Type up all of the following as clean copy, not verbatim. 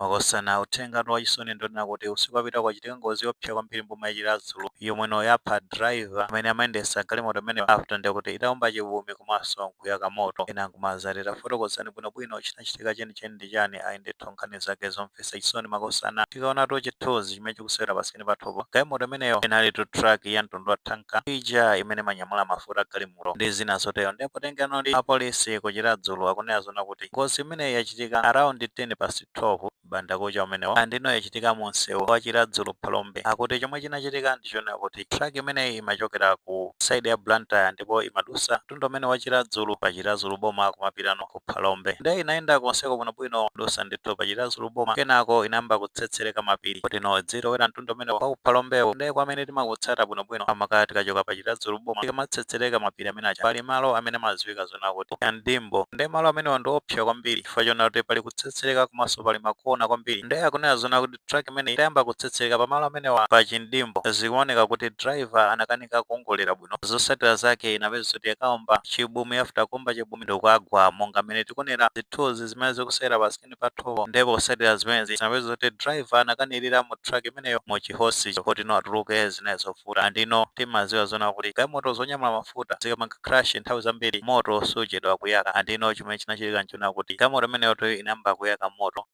Makosana, uthenga wachisoni ndionena kuti usiku wapita kwachitika ngozi yoopsa kwambiri mboma ya Chiradzulu, yomweno yapha driver amene amayendesa galimoto imene after ndikuti itawomba chibumi komanso nkuyaka moto. Ena nkumazati tafotokozani bwinobwino chinachitika chenicheni ndi chani. Ayi ndithu, nkhani zake zomvetsa chisoni, makosana. Tikaonatu chithunzi chimene chikusewera pa screen pathupo, galimoto imeneyo inali tu truck ya mtundu wa tanker ija imene imanyamula mafuta galimoto ndi zina zotero. Ndipo tengano ndi apolisi ku Chiradzulu akunena zona kuti ngozi imeneyi yachitika around 10 past 12 bandakucha umenewo, andino yachitika mu msewu wa Chiradzulu Phalombe. Akuti chomwe chinachitika ndichonena kuti truck imeneyi imachokera ku side ya Blantyre ndipo imadusa mtundu umene wa Chiradzulu, pa Chiradzulu boma, kumapitano ku Phalombe. Ndiye inayenda konseko bwinobwino, dusa ndithu pa Chiradzulu boma, kenako inayamba kutsetsereka mapiri kuti no dzilowera mtundu umene wa ku Phalombewo. Ndiye kwamene timakutsata bwinobwino, amakati tikachoka pa Chiradzulu boma tikamatsetsereka mapiri amene aja, pali malo amene amadziwika zona kuti Kandimbo. Ndiye malo amenewa ndi opsa kwambiri chifukwa chona kuti pali kutsetsereka komanso pali makona kwambiri. Ndiye akunena zona kuti truck imene itayamba kutsetsereka pamalo amenewa pa Chindimbo, zikuoneka kuti driver anakanika kuongolera bwino. Zotsatira zake inapeza kuti yakaomba chibumi. After kuomba chibumi ndikukagwa monga mmene tikunena zithunzi zimene zikusewera pa screen pathupo. Ndipo kutsatira zimenezi zinapeza kuti driver anakanirira mu truck imeneyo mu chihosicho kuti no atuluke zinayi zovuta. Andino timaziwa zona kuti galimoto zonyamula mafuta zikamanga crash, nthawi zambiri moto suchedwa kuyaka. Andino chimene chinachitika nchona kuti galimoto imeneyo to inayamba kuyaka moto.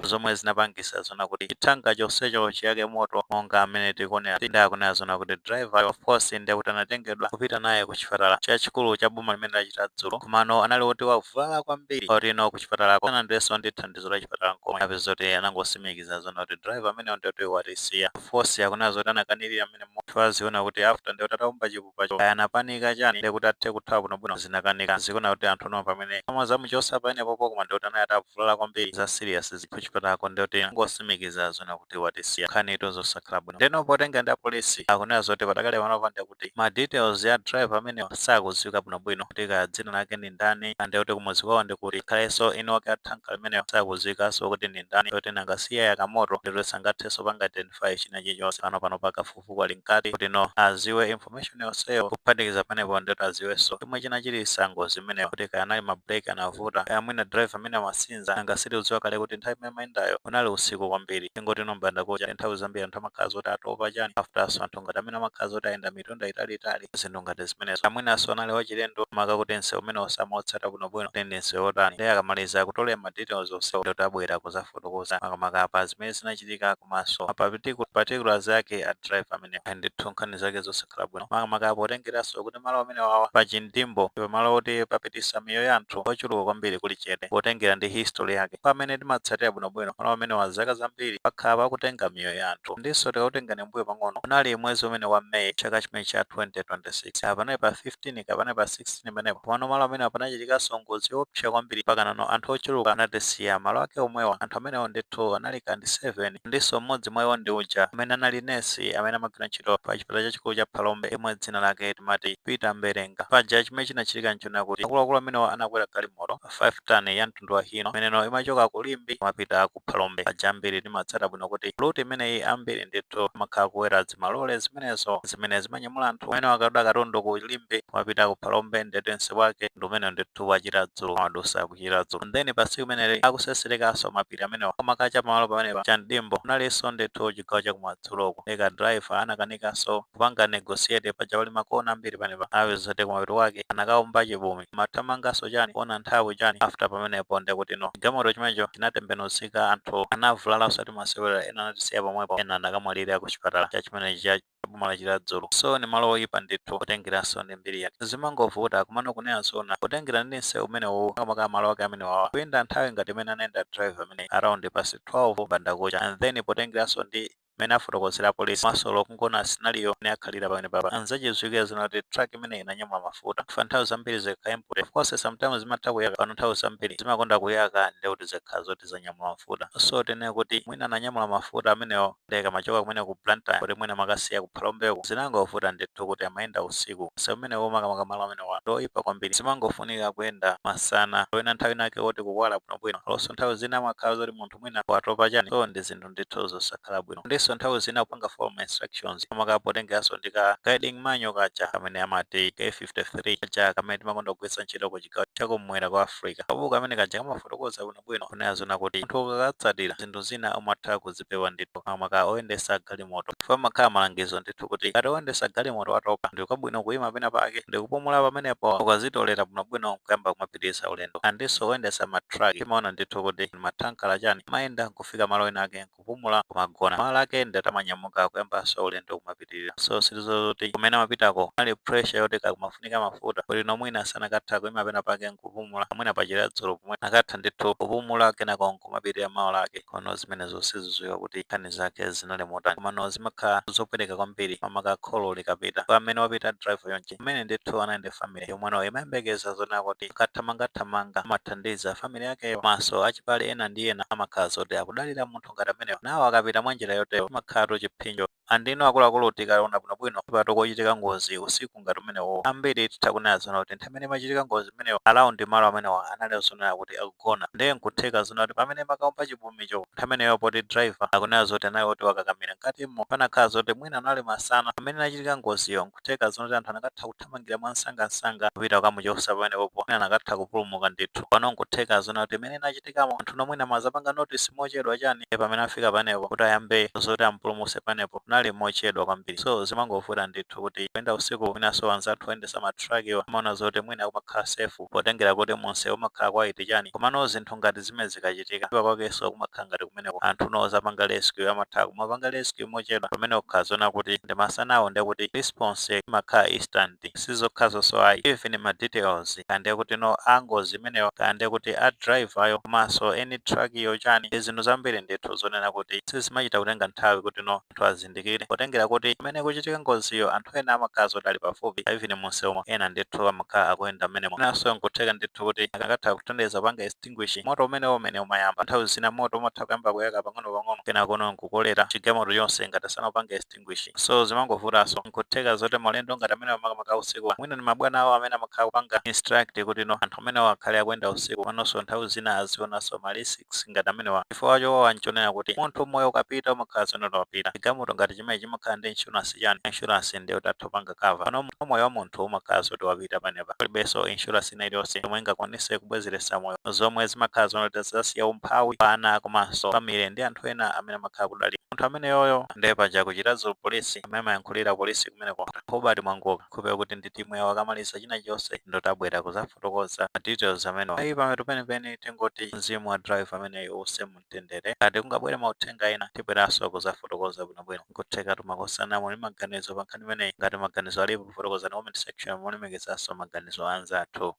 Zomwe zinapangisa zona kuti chitanker chonsecho chiyake moto monga amene tikuonera. Ndi akunena zona kuti driver, of course, ndiye kuti anatengedwa kupita naye ku chipatala chachikulu cha boma limene la Chiradzulu, komano anali kuti wavulala kwambiri otino ku chipatalako anandilenso ndi thandizo la chipatala nkomwe apeza kuti anangosimikiza zona kuti driver ameneyo ndiye kuti watisiya. Of course, akunena zoti anakanirira amene tiwaziona kuti after ndiye kuti atawomba chipupacho, kaya anapanika chani, ndiye kuti athe kuthawa bwinobwino, zinakanika. Zikuona kuti anthu no pamene amazamuchosa pamenepopo, koma ndiye kuti anali atavulala kwambiri za serious. Ku chipatalako ndiye kuti angosimikiza zona kuti watisiya. Nkhani zosakhala bwino. Ndeno potenga ndi apolisi akunena zoti patakale panopa ndiye kuti ma details ya driver amenewo sakudziwika bwinobwino, kuti kaya dzina lake ndi ndani, ndiye kuti kumuzi kwawo ndi kuti, khalenso eni wake a tanker limeneyo sakudziwikanso kuti ndi ndani, kuti nangasiya yakamoto ndito sangathenso panga identify china chilichonse. Pano pakafukufuku ali mkati kuti no aziwe information yonseyo. Kuphatikiza panepo, ndito aziwenso chomwe chinachitisa ngozi imeneyo, kuti kaya anali ma brake anavuta, kaya mwina driver amene amasinza. Nanga sitikudziwa kale kuti nthawi imene mayendayo unali usiku kwambiri. Ingoti no mbanda kucha, nthawi zambiri anthu amakhala zoti atopa chani, afterso anthu ngati amene amakhala zoti ayenda mitunda italiitali, zinthu ngati zimenezo. Amwinaso anali wachilendo, maka kuti msewu umene osamaotsata bwinobwino kuti ndi msewu wotani. Ndiye akamaliza kutolera ma details onsewo, ndikuti abwera kuzafotokoza makamaka pa zimene zinachitika komanso pa particulars yake a driver amene. Ndithu nkhani zake zosakhala bwino, makamaka potengeranso kuti malo amene wawa pa Chindimbo pamalo oti papitisa miyoyo ya anthu ochuluka kwambiri kuli chete, potengera ndi history yake pamene timatsatira bwinobwino malo amene wa zaka zambiri pakhala pakutenga miyoyo ya anthu. Ndinso tikakutengani mbuyo pang'ono, unali mwezi umene wa May chaka chimene cha 2026, panali pa 15 kapena pa 16 penepo. Pamano malo amene panachitikanso ngozi yoopsa kwambiri, pakanano anthu ochuluka anatisiya malo ake omwewa. Anthu amenewo ndithu anali kandi 7, ndinso mmodzi mwa iwo ndi uja amene anali nesi amene amagwira ntchito pa chipatala chachikulu cha Phalombe, imwe dzina lake timati Peter Mberenga. Paja chimene chinachitika nchona kuti akuluakulu amenewo anakwera galimoto 5 ton ya mtundu wa Hino imeneno imachoka ku Limbe kumapita ku Phalombe. Paja ambiri timatsata bwino kuti route imeneyi ambiri ndithu amakhala kuwera zimalole zimenezo zimene zimanyamula anthu amene akatola katundu ku Limbe kumapita ku Phalombe. Ndete msewu wake ndi umene ndithu wa Chiradzulu, amadusa ku Chiradzulu. Then pa tsiku imeneli akuseserekanso mapiri amenewa amakacha pamalo pamenepa Chamdimbo, kunalinso ndithu chigawo chakumadzuloko. Eka driver anakanikanso kupanga negotiate, paja pali makona ambiri panepa, apeza kuti kumapeto wake anakaomba chibumi, mathamanganso chani, kuona nthawi chani. After pamenepo ndekuti no galimoto chimenecho chinatembenuzika, anthu anavulala osati masewera, ena anatisiya pomwepo, ena anakamwalira ku chipatala cha chimenechi cha boma la Chiradzulu. So ni malo oyipa ndithu, kutengeranso ndi mbiri yake zimangovuta. Kumano kunena zona, kutengera ndi msewu umenewu, makamaka malo ake amene wawa, kuyenda nthawi ngati imene anayenda driver amene around past 12 bandakucha, and then potengeranso ndi Mmene afotokozera polisi masolo kungona scenario imene akhalira pamene papa, anzachidziwikira zina kuti truck imene inanyamula mafuta fa nthawi zambiri zikakhala empty, of course sometimes zimatha kuyaka. Pano nthawi zambiri zimakonda kuyaka, ndi kuti zikakhala zoti zanyamula mafuta. So tene kuti mwina ananyamula mafuta amenewo, ndeka machoka kumene ku Blantyre, kuti mwina makasiya ku Phalombeko. Zinangovuta ndithu kuti amayenda usiku. So umenewo makamaka malo amenewa ndoyipa kwambiri, zimangofunika kuyenda masana wena, nthawi inake woti kukwala bwinobwino. Lonso nthawi zina amakhala zoti munthu mwina watopa chani. So ndi zinthu ndithu zosakhala bwino. Ndiso nthawi zina kupanga follow ma instructions, makapotengeranso ndi ka guiding manual kaja kamene amati K53 kaja, kamene timakonda kugwiritsa ntchito ku chigawo chakumwera kwa Africa. Kabuku kamene kaja kamafotokoza bwinobwino kunena zona kuti munthu ukakatsatira, zinthu zina umatha kuzipewa ndithu, makamaka oyendesa galimoto. Pamakhala malangizo ndithu kuti ngati oyendesa galimoto watopa, ndi kwabwino kuyima pena pake ndikupumula pamenepo, ukazitolera bwinobwino nkuyamba kumapitiriza ulendo. Andinso oyendesa ma truck, timaona ndithu kuti mathankala chani mayenda nkufika malo ena ake, nkupumula, kumagona malo ake, ndatamanyamuka kuyambanso ulendo kumapitirira. So sizoti kumene amapitako ali pressure yoti kakumafunika mafuta, kuti nomwina sanakatha kuyima pena pake nkupumula, mwina pachiradzulu pomwe akatha ndithu kupumula, kenako nkumapitirira mawu ake. Kono zimenezo sizidziwika kuti nkhani zake zinali motani, komano zimakhala zopereka kwambiri, mamaka kholo likapita kwa amene wapita driver yonchi, amene ndithu anayende family yomweno imayembekeza zona kuti akathamangathamanga amathandiza family yakeyo, maso achibale ena ndi ena amakhala zoti akudalira munthu ngati ameneyo. Nawo akapita mwanjira yotero, amakhala chiphinjo. Andino akuluakulu, tikaona bwinobwino pato kochitika ngozi usiku ngati umenewo, ambiri titha kunena zona kuti nthawi imene imachitika ngozi imeneyo, around malo amenewa anali zonena kuti akugona. Ndiye nkutheka zona kuti pamene makaomba chipumicho nthawi imeneyo, poti driver akunena zoti anali oti wakakamira mkatimo, panakhala zoti mwina anali masana pamene inachitika ngoziyo. Nkutheka zona kuti anthu anakatha kuthamangira mwansangasanga kupita kukamuchosa pamenepopo, mwina anakatha kupulumuka ndithu. Pano nkutheka zona kuti imene inachitikamo, anthu nomwina mazapanga notice mochedwa chani, pamene afika panepo kuti ayambe zoti ampulumuse panepo, kunali mochedwa kwambiri. So zimangovuta ndithu kuti kuyenda usiku. Mwinanso anzathu oyendesa ma truck iwa amaona zoti mwina kumakhala safe, potengera kuti munsewu umakhala quiet chani. Komano zinthu ngati zimene zikachitika, kuipa kwakenso kumakhala ngati kumeneko anthu nozapanga rescue amatha kumapanga rescue mochedwa, pamene kukhala zona kuti ndi masanawo, ndiye kuti response imakhala instant. Sizokhazo ayi, even ma details kande kuti no angozi imeneyo, kande kuti a driver yo komanso eni truck yo chani, ndi zinthu zambiri ndithu zonena kuti sizimachita kutenga nthawi kuti no anthu azindikire, potengera kuti pamene kuchitika ngoziyo, anthu ena amakhala zoti ali pafupi, even munsewumo ena ndithu amakhala akuyenda mmenemo. Enanso nkutheka ndithu kuti akatha kuthandiza panga extinguish moto umenewo umene umayamba. Nthawi zina moto umatha kuyamba kuyaka pang'ono pang'ono, kena kono nkukolera chigalimoto chonse ngati asanaupange extinguish. So zimangovutanso. Nkutheka zoti maulendo ngati amene makamaka usiku, mwina ni mabwana awo amene amakhala kupanga instruct kuti no anthu amenewo akhale akuyenda usiku. Panonso nthawi zina azionanso ma risks ngati amenewa, chifukwa chowawa nchonena kuti munthu moyo ukapita, umakhala zonena wapita. Chigalimoto ngati chimene chimakhala ndi insurance chani, insurance ndiye kuti atha kupanga cover. Pano moyo wa munthu umakhala zoti wapita panepa, palibenso insurance ina iliyonse yomwe ingakwanise kubwezeretsa moyo, zomwe zimakhala zonoti zasiya umphawi pa ana komanso family ndi anthu ena amene amakhala kudalira munthu ameneyoyo. Ndiye paja kuchita polisi, amene amayankhulira polisi kumeneko, Robert Mwangoka, kupeka kuti ndi timu yawo, akamaliza china chonse ndotabwera kuzafotokoza ma details amenewa. Ayi, pamene penipeni tingoti mzimu wa driver ameneyo uuse mumtendere. Ngati kungabwere mauthenga ena, tibweranso kuzafotokoza bwinobwino. Nkutheka tumakosana muli maganizo pa nkhani imeneyi. Ngati maganizo alipo, kufotokoza comment section, mulemekezanso maganizo anzathu.